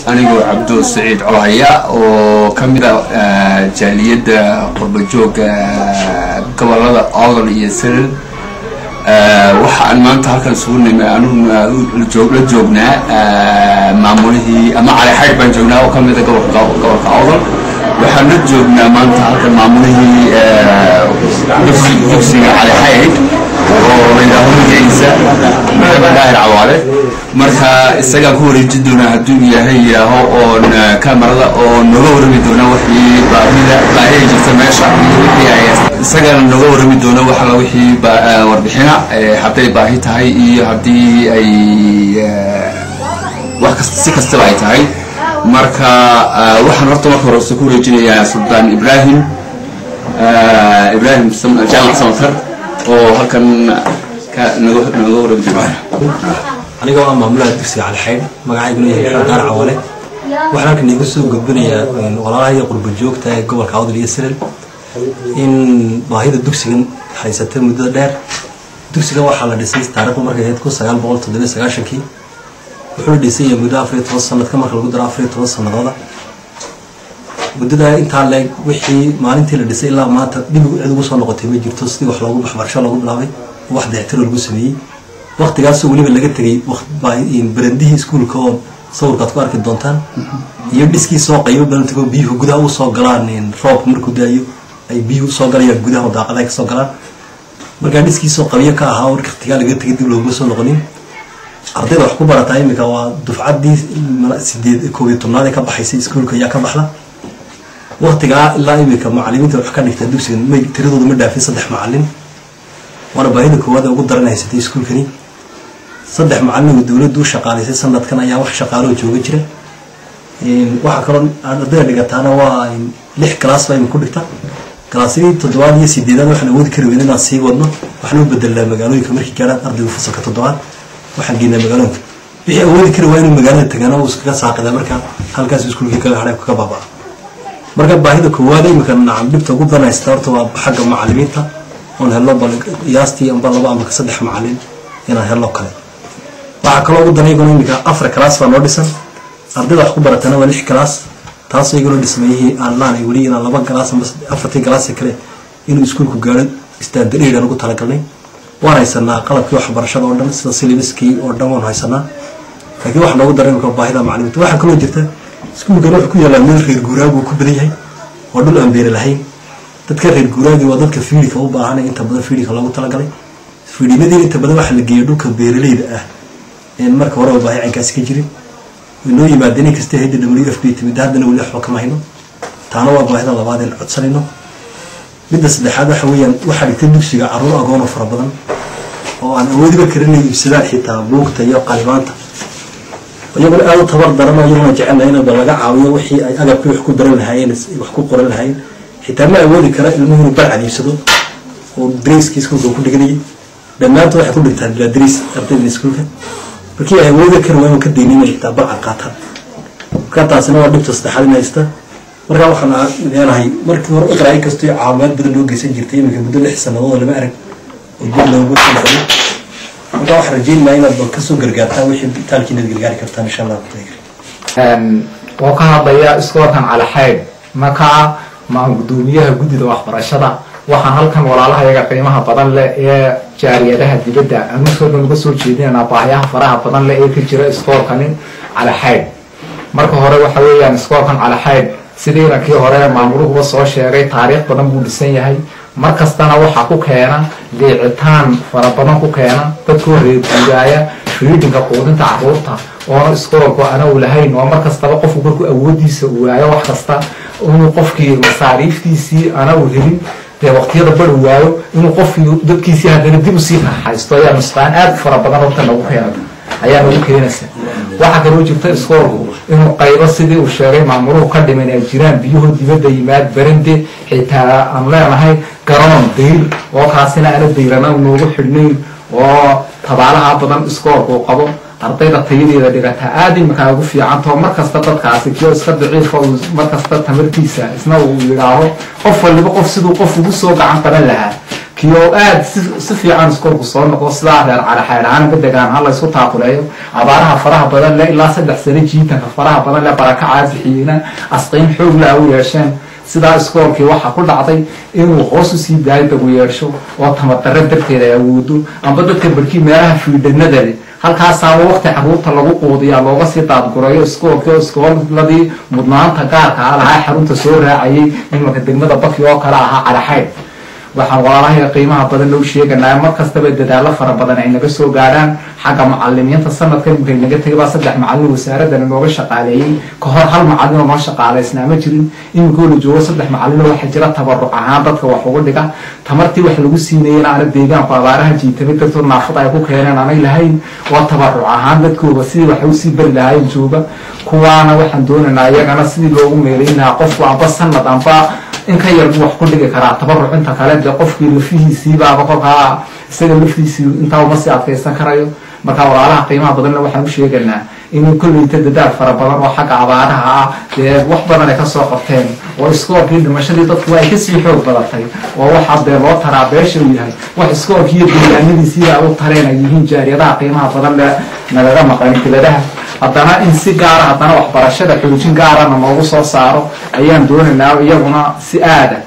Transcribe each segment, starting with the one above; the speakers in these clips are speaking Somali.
Anigoo Cabdo Saciid Colhaya oo ka mid ah jaaliyadda qurbajooga gobolada Awdal iyo Salal, waxa aan maanta halkan isugu nimi, anugu la joognaa maamulihii ama Cali Xaydh baan joognaa oo ka mid a gobolka Awdal. Waxaan la joognaa maanta halkan maamulihii dugsiga Cali Xaydh oo la yidhaaho magaciisa Maxamed Daahir Cawaale. Marka isagaan ku wareejin doonaa hadduu yahay yidhaaho oon kamarada oo nooga warrami doona wixii baahida baahiya jirta meesha iyo wixii ay isagana nooga warrami doona wax alla wixii warbixina, hadday baahi tahay iyo haddii ay wax kasta si kastaba ay tahay. Marka waxaan horta marka hore ku wareejinayaa Suldaan Ibrahim Jaamac Samatar oo halkan naga warrami doona. Aniga waa maamulaha dugsiga Calixaydh, magacayguna yahay Maxamed Daar Cawale. Waxaan halkan iigu soo gudbinayaa walaalaha iyo qurba joogta ee gobolka Awdal iyo Salal in baahida dugsigan haysatay muddada dheer. Dugsigan waxaa la dhisay taariikhdu markay ahayd 1997-kii. Wuxuu dhisay muddo 14 sanadka marka lagu daro 14 sanadooda. Muddada intaa leeg, wixii maalintii la dhisay ilaa maanta dib cid ugu soo noqotay ma jirto. Sidii wax loogu waxbarasho loogu bilaabay, wax dayactiro lagu sameeyey waqtigaasoo weliba laga tegay barandihii iskuulka oo sawirkaad ku arki doontaan iyo dhiskiisoo qaybo badan tago, biyuhu gudaha usoo galaan. Roobka markuu daayo ay biyuhu soo galayaan gudaha oo daaqadaha kasoo galaan. Markaa dhiskiisoo qabyo ka ahaa oo waqtigaa laga tegay, dib looguma soo noqonin. Ardayda wax ku barataa iminka waa dufcaddii sideed 11aad ee ka baxaysay iskuulka ayaa ka baxda. Waqtigaa ilaa iminka macalimiinta wax ka dhigta dugsigan may tiradooda ma dhaafin saddex macalin, waana baahida koowaad ee ugu daran haysatay iskuulkani. Saddex macalin oo dowladdu u shaqaalaysay sanadkan ayaa wax shaqaaloo jooga jira. Waxaa kaloo ardayda dhigataana waa lix class baa imin ku dhigta. Galaasyadii toddobaad iyo sideedaad waxaan awoodi kari weyna inaan sii wadno. Waxaan u bedelnaa magaalooyinka. Markii gaarhaan ardaygu fasalka toddobaad waxaan geynaa magaalooyinka. Wixii awoodi kari waa inuu magaalada tagaana uu iskaga saaqida. Marka halkaas iskuulkii kaga hadhay, kaga baabaa. Marka baahida koowaad imika, nacam, dhibta ugu badan haysta horta waa xagga macalimiinta oon helno bal qiyaastii amba laba amba saddex macalin inaan helno kale. Waxaa kaloo ugu daran iyaguna imika afar class baa noo dhisan, ardayda wax ku baratana waa lix class. Taas iyaguna dhismayihii aan laanay weli inaan laba class amba afartii class kale inuu iskuulku gaaro standard aan ugu talagalnay. Waan haysanaa qalabkii waxbarashada oo dhan, sida syllabuskii oo dhan waan haysanaa, laakiin waxa noogu daran imika baahida macalimiinta. Waxaa kaloo jirta iskuulkan wuxuu ku yaalaa meel reer guuraagu ku badan yahay oo dhul aan beeri lahayn. Dadka reer guuraagi waa dadka feedingka u baahan. Inta badan feedingka loogu talagalay, feedingadii inta badan waxaa la geeyay dhulka beeraleyda ah een marka horeba baahi caynkaasi ka jirin. Way noo yimaadeen, in kasta hayadda WFP timid, haddana weli waxba kama hayno. Taana waa baahida labaad een codsanayno. Midda saddexaad waxa weeyaan waxaa dhigtay dugsiga carruur agoono fara badan oo aan awoodiba karin inay iibsadaan xitaa buugta iyo qalimaanta, iyaguna aada u tabar daran oo iyaguna jecelnahay in ba laga caawiyo wixii ay agabkii wax ku baran lahaayeen, wax ku qoran lahaayeen. Xitaa ma awoodi kara ilmuhu inuu barcad iibsado oo dariiskii iskuulka ku dhiganayay. Dhammaantood waxay ku dhigtaan bilaa dariis ardayda iskuulka. Markii ay awoodi kari waayeen ka daynin inay xitaa barcad qaataan. Marka taasina waa dhibta saddexaad in haysta. Markaa waxaan leenahay markii hore Iqra inkastoo caawimaad badan loo geysan jirtay, iminka muddo 6 sannadood lama arag oo dib loogu soo noqday. Marka waxaan rajaynayaa inaad bal kasoo gargaartaan wixii taalkiinaad gargaari kartaan, insha Allah. Oo ka hadlaya iskoolkan Calaxaydh, markaa ma gudoomiyaha guddida waxbarashada, waxaan halkan walaalahayaga qiimaha badan leh ee jaariyadaha dibadda anusoodhan uga soo jeedinaynaa baahiyaha faraha badan leh ee ka jira iskoolkani Calaxaydh. Marka hore waxa weeyaan iskoolkan Calaxaydh, sidii inankii hore maamuluhuba soo sheegay, taariikh badan buu dhisan yahay. Mar kastana waxaa ku keena liicitaan fara badan, ku keena dadkoo reer guuraaya, feedingka quudinta carruurta oona iskoolku ana u lahayn, oo mar kastaba qofku markuu awoodiisa uu waayo wax kasta inuu qofkii masaariiftiisii ana u helin, dee waqtiyada bar u waayo inuu qofkii dadkiisii haddana dib usii raaxaysto ayaa nusqaan aad u fara badan horta nagu keenata ayaa nagu keenaysa. Waxaa kaloo jirta iskoolku inuu qaybo, sidii uu sheegay maamuluhu, ka dhiman ay jiraan, biyuhu dibadda yimaad, barande xitaa aan leenahay, garoon dayr oo kaasina aana dayrana noogu xidhnayn oo tabaalaha badan iskoolku uu qabo. Ardayda tayadeeda dhigataa aada iminkaa ugu fiicantao mar kasta dadkaasi kio iska daciifa uu mar kasta tamartiisa isna uu yidhaaho qof waliba qof siduu qof ugu soo gacan qaban lahaa. Kiyo aada si fiican iskoolku soo noqdo, sidaa reer Calaxaydh ahaan ka degaan ha la isku taakuleeyo. Abaaraha faraha badan leh ilaa 3 sano jiitanka faraha badan leh barakacaa bixiyeyna asqiin xoog leh u yeesheen. Sidaa iskoolkii waxaa ku dhacday inuu hoos usii daayo dagu yeesho oo tamardarre darteed ay awoodo amba dadka barkii meelaha fiidhanada leh, halkaasaaba waqti caruurta lagu quudiyaa looga sii daadgurayo iskoolkii, oo iskooladii mudnaanta gaarka ah lahaa xarunta soo raacayay imanka degmada Baki oo kale ahaa Calaxaydh. Waxaan walaalahay qiimaha badan loo sheeganaa mar kastaba dadaallo fara badan ay naga soo gaadhaan xagga macalimiinta. Sanadkan imika naga tegay baa 3 macalin wasaaradana nooga shaqaaleeyey. Ka hor hal macalin oo noo shaqaaleysnaa ma jirin. Iminkoo la joogo 3 macalin oo waxaa jira tabaruc ahaan dadka wax ugu dhiga, tamartii wax lagu siinayena aana deegaanku abaaraha jiitamay dartood naafada ay ku keeneen aanay lahayn, waa tabaruc ahaan dadkooga sidii wax usii bari lahaayeen jooga. Kuwaana waxaan doonaynaa iyagana sidii loogu meelayn lahaa. Qofku amba sanad amba in ka yar buu wax ku dhigi karaa tabaruc, inta kale dee qofkii lafihiisiibaaba kolkaa isaga laftiisii intaa uma sii adkaysan karayo. Marka walaalaha qiimaha badanna waxaan u sheeganaa inuu kolleyta dadaal fara badan oo xagga abaaraha ah dee wax badan ay kasoo qabteen, oo iskoolkii dhimashadii dadku ay kasii xoog badatay, oo waxaa dee loo taraa beesha uu yahay wax iskoolkii iyo deegaanadiisiiba u tareen ay yihiin jaariyadaha qiimaha badan le nagaga maqan dibadaha. Haddana in si gaara haddana waxbarashada xoojin gaarana noogu soo saaro ayaan doonaynaa, iyaguna si aada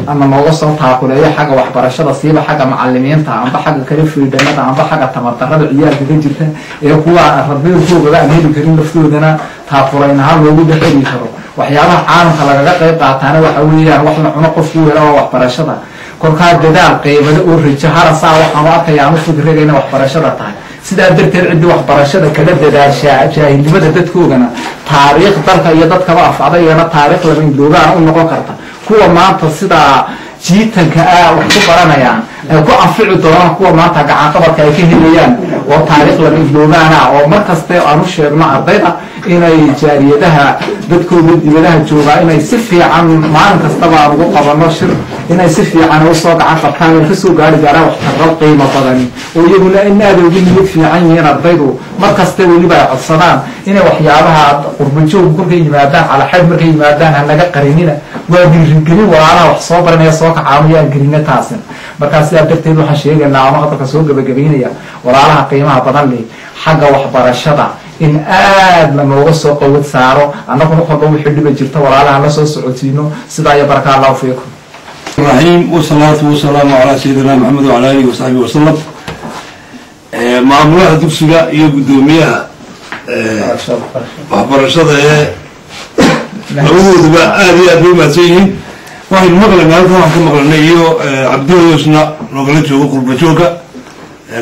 ama nooga soo taakuleeyo xagga waxbarashada, siiba xagga macalimiinta amba xagga kale fiidhanada amba xagga tamardarrada ciyaalka ka jirta ee kuwa rabiilkoogaba aan heli karin laftoodana taakulayn ahaan loogu dhexeli karo. Waxyaabaha caalamka lagaga qayb qaataana waxa weeyaan wax la cuno qofku hela waa waxbarashada. Kolkaa dadaal qaybada oo rajo harasaa waxaanu arkaya aanu fikrega inay waxbarashada tahay. Sidaa darteed ciddii waxbarashada kala dadaashaa jaahilnimada dadkoogana taariikh dalka iyo dadkaba anfacda, iyana taariikh lama indoobaana u noqon karta. Kuwa maanta sidaa jiitanka ah wax ku baranayaan ay ku anfici doonaan kuwa maanta gacanqabadka ay ka helayaan, oo taariikh lama indoobaana, oo mar kaste aan u sheegno ardayda inay jaariyadaha dadkooda dibadaha joogaa inay si fiican maalin kastaba aan ugu qabano shir, inay si fiican usoo gacan qabtaan ay kasoo gaari gaaraan waxtarro qiimo badani, oo iyaguna in aada ugu niyad fiican yihiin ardaydu. Mar kaste weliba ay codsadaan inay waxyaabaha qurbajoog kolkay yimaadaan Calaxayd markay yimaadaan ha naga qarinina, waa dhiirigelin walaalaha wax soo baranaya soo kacaamaya aan gelina taasin. Markaa sidaa darteed waxaan sheegaynaa ama hadalka soo gabagabaynaya walaalaha qiimaha badan leh xagga waxbarashada in aadna nooga soo qawad saaro, annaguna kolba wixii dhiba jirta walaalaha la soo socodsiino. Sidaa iyo baraka Allahu fiikum. الرحيم والصلاة والسلام على سيدنا محمد وعلى آله وصحبه وسلم. Maamulaha dugsiga iyo guddoomiyaha waxbarashada ee labadooduba aada iyo aad bay umahadsan yihiin. Waxaynu maqlaynaa halkan, waxaan ka maqlanay iyo Cabdihoosna noogala joogo qurba jooga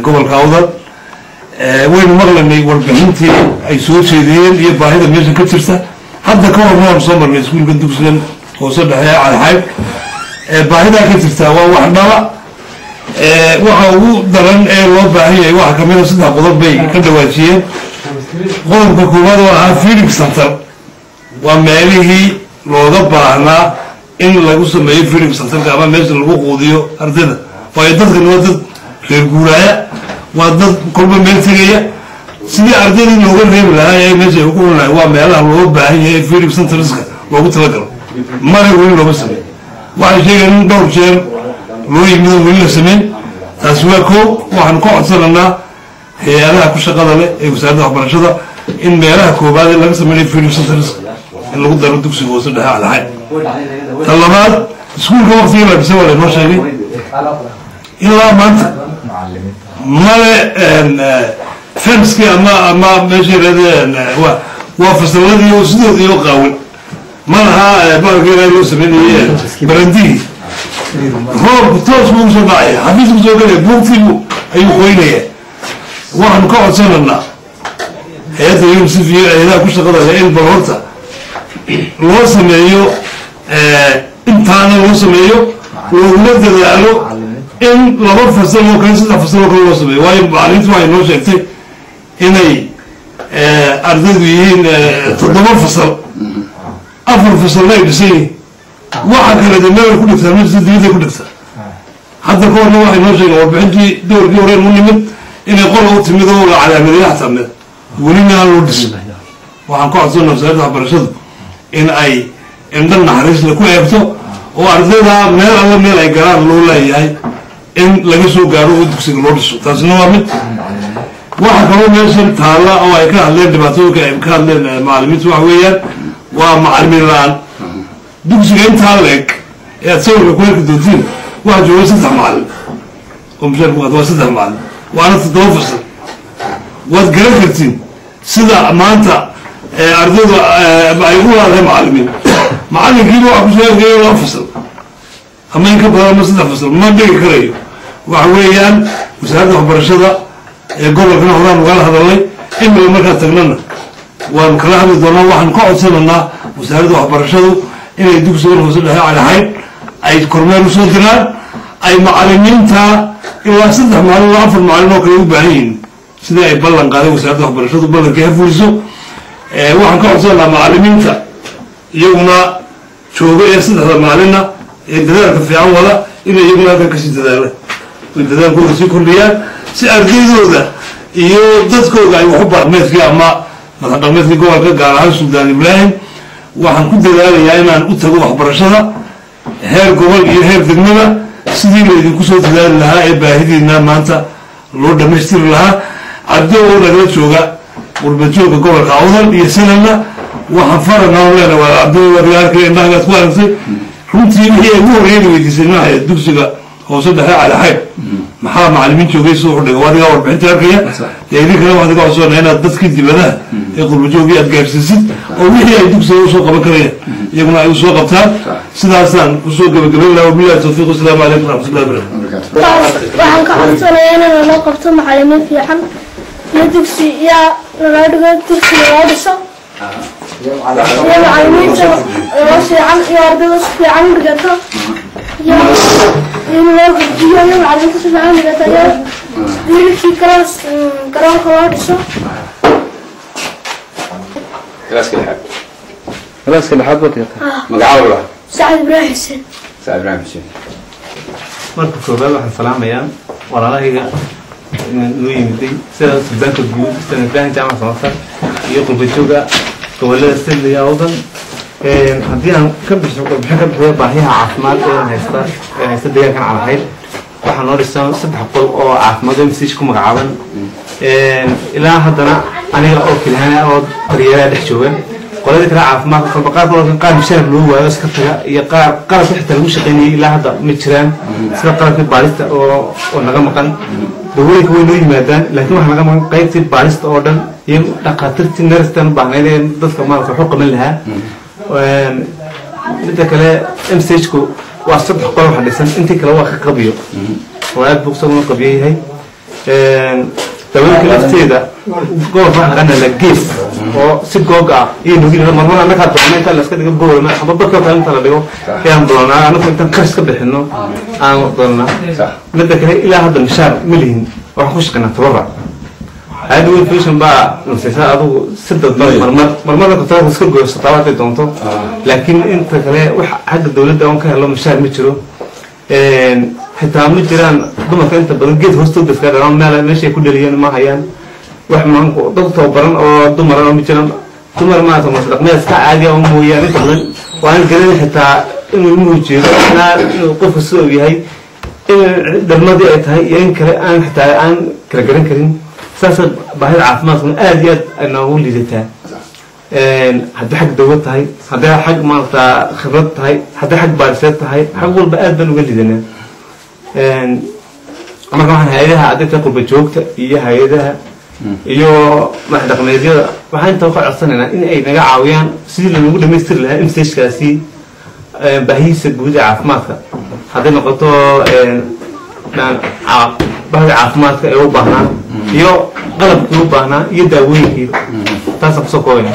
gobolka Awdal, waynu maqlanay warbixintii ay soo jeediyeen iyo baahida meesha ka jirta. Hadda ka horna waanu soo marnay iskuulkan dugsigan hoose dhexe Calxayb. Baahidaa ka jirta waa wax dhaba. Waxa ugu daran ee loo baahan yahay waxaa kamid a 3 qodob bay ka dhawaajiyeen. Qodobka koowaad oo ahaa feeding center, waa meelihii looga baahnaa in lagu sameeyo feeding centerka ama meesha lagu quudiyo ardayda, waayo dadkan waa dad reer guuraaya, waa dad kolba meel tegaya. Sidii ardaydii looga reebi lahaa ee meesha ay ugu cuni lahay waa meelaha loo baahan yahay feeding centerska loogu talagalo, male weli looma sameey. Waxay sheegeen in dhowr jeer loo yimid oo weli la sameyn. Taasi waa koo. Waxaanu ka codsananaa hay-adaha ku shaqada leh ee wasaaradda waxbarashada in meelaha koobaad ee laga sameynayo feeding centers in lagu daro dugsiga hoose dhexe Calaxayn. Ta labaad, iskuulka waktigii la dhisay waa laynoo sheegay, ilaa maanta male fencekii ama meesha yirahdeen, waa fasaladii oo sidoodii oo qaawan, ma laha bahalka loo sameynayay barandihii. Roobku toos buu usoo dhacaya, xafiisku soo gelaya, buugtiibu ayuu qoynaya. Waxaanu ka codsananaa hay-adda UNICEF iyo hay-adaha ku shaqada leh in bal horta loo sameeyo, intaana loo sameeyo, loogula dadaalo in 2 fasal oo kale, 3 fasal oo kale loo sameeyo, waayo macalimiintu waxay noo sheegtay inay ardaydu yihiin 7 fasal, 4 fasalna ay dhisan yihiin, waxa kale de meel ku dhigtaa meel dibadday ku dhigtaa. Hadda ka horna waxay noo sheegeen warbixintii doorkii horeen u nimid inay qola u timid oo la calaamadeeya xataa meel welina aan loo dhisin. Waxaan ka codsana wasaaradda waxbarashadu in ay indho naxariisle ku eegto oo ardayda meel alla meel ay galaan loo leeyahay In laga soo gaaro oo dugsiga loo dhiso, taasina waa mid. Waxa kaloo meeshan taalla oo ay ka hadleen, dhibaatooyinka ay ka hadleen macalimiintu, waxa weeyaan waa macalimiin la-aan. Dugsiga intaa leeg ee aad sawirka ku arki doontiin waxaa jooga 3 macalin oo mushaar ku qaata. Waa 3 macalin, waana 7 fasal. Waad garan kartiin sida maanta ardaydu ay u laadahay macalimiin. Macalinkiiba waxa kusoo ergaya 2 fasal ama in ka badan ama 3 fasal, ma dhigi karayo. Waxa weeyaan wasaaradda waxbarashada ee gobolkana horaan ugala hadalnay, imika markaa tagnana waanu kala hadli doonaa. Waxaanu ka codsanaynaa wasaaradda waxbarashadu inay dugsigan hoose dhexe Calihayd ay kormeer usoo diraan, ay macalimiinta ilaa 3 maalin ilaa 4 maalin oo kale u baahan yihiin, sidai ay ballan qaadeen wasaaradda waxbarashadu ballankii ha fuliso. Waxaan ka codsanaynaa macalimiinta iyaguna jooga ee 3da maalinna ee dadaalka fiican wada inay iyaguna halkan kasii dadaalaan oy dadaalkooda sii kordhiyaan, si ardaydooda iyo dadkooda ay waxu dhaqmeedkii ama madax dhaqmeedkii gobolka, gaar ahaan Suldaan Ibraahim. Waxaan ku dadaalayaa inaan u tago waxbarashada heer gobol iyo heer degmada sidii laydinku soo dadaali lahaa ee baahidiina maanta loo dhamaystiri lahaa. Cabdi oo nagala jooga qurbajooga gobolka Awdal iyo Sanadna waxaan faranaa leenahay, waa Cabdi waryaarka indhahagaad ku aragtay. Runtii wixii ay ugu horreeyay weydiisay maaha dugsiga hoose dhexe Cali Xayd maxaa macalimiin joogay siduu u dhigay, waa adigaa warbixinta arkaya. Dee idinkana waxaad iga codsoonaa inaad dadkii dibadaha ee qurbajoogii aad gaarsiisid oo wixii ay dugsiga usoo qaban karayaan iyaguna ay usoo qabtaan. Sidaasaan kusoo gabagabayn lahaa. Wabillahi tawfiiq, wasalaamu calaykum waraxmatullahi wabarakatu. Waxaan ka codsanayaa in naloo qabto macalimiin fiican iyo dugsi iyo naloo dhigo, dugsi naloo dhiso iyo macalimiinta naloo fiican iyo ardayda si fiican u dhigato iyo in loo gudbiyo iyo macalimiinta si fiican u dhigato iyo wiilkii kalaas garoonka loo dhiso. Galaaska lixaad. Galaaska lixaad baad dhigatay? Magacaaga la? Sacad Ibraahim Xuseen. Sacad Ibraahim Xuseen. Marka koowaad waxaan salaamayaa walaalahayga noo yimiday, sida suldaanka guud Sultaan Ibraahim Jaamac Samafar iyo qurbajooga gobolada Sydney iyo Awdal. Haddii aan ka bixo warbixin ka bixiyo baahiyaha caafimaad ee haysta ee haysta deegaankan Calahayd, waxaa noo dhisan 3 qol oo caafimaad oo MCH ku magacaaban. Ilaa haddana aniga oo kelihaan oo daryeelaa dhex jooga. Qoladii kale caafimaadka kolba qaar qaar mushaar loo waayo iska taga iyo qaar qalabka xitaa lagu shaqaynayay ilaa hadda ma jiraan, sida qalabkii baarista oo naga maqan. Dawooyinka way noo yimaadaan, laakiin waxaa naga maqan qaybtii baarista oo dhan iyo dhakhaatiirtii nerstan u baahnayd ee dadka maarata wax u qaban lahaa. Midda kale, MCH-ku waa 3 qol waxa dhisan, intii kale waa ka qabiyo oo aad buu isaguna qabiyo yahay. Dawooyinka lafteeda gobolka waxaa naqana la gees oo si goog ah iyo nugi marmar annagaa doona inta la iska dhigo gobolma amba barkoo kale inta la dhigo ayaan doonaa, anagu intaan qaris ka bixino aan doonaa. Midda kale, ilaa hadda mishaar ma lihin, waxaan ku shaqaynaa tabarruc. Hay'adda World Vision baa nusaysa adigu si dadban marmar marmarna tabarruc iska goysataa hadday doonto, laakiin inta kale wax xagga dowladda oon ka helo mishaar ma jiro. Xitaa ma jiraan dumarka inta badan geed hoostooda iska dhalaan, meel meeshay ku dhaliyeen ma hayaan. Wax maanku dad tababaran oo dumara oo ma jiraan, dumar maarata mase dhaqmeed iska caadiya oo mooyaane inta badan waan garanay xitaa inuu ilmuhu jeedo inaa inuu qofka sida uu yahay, in dhalmadii ay tahay iyo in kale aan xitaa aan kala garan karin. Saasa baahida caafimaadkuna aad iyo aad ay noogu liidataa, haddii xag dawlad tahay, hadday xag maarata khibrad tahay, hadday xag baariseed tahay, xag walba aad baan uga liidanaa. Marka waxaan hay-adaha hadday tahay qurba joogta iyo hay-adaha iyo madax dhaqameedyada waxaan inta ka codsanaynaa in ay naga caawiyaan sidii loogu dhamaystiri lahaa MCH-kaasi baahihiisa guud ee caafimaadka, hadday noqoto bahda caafimaadka ee u baahnaa iyo qalabkii u baahnaa iyo daawooyinkiiba. Taasaan kusoo koobaya.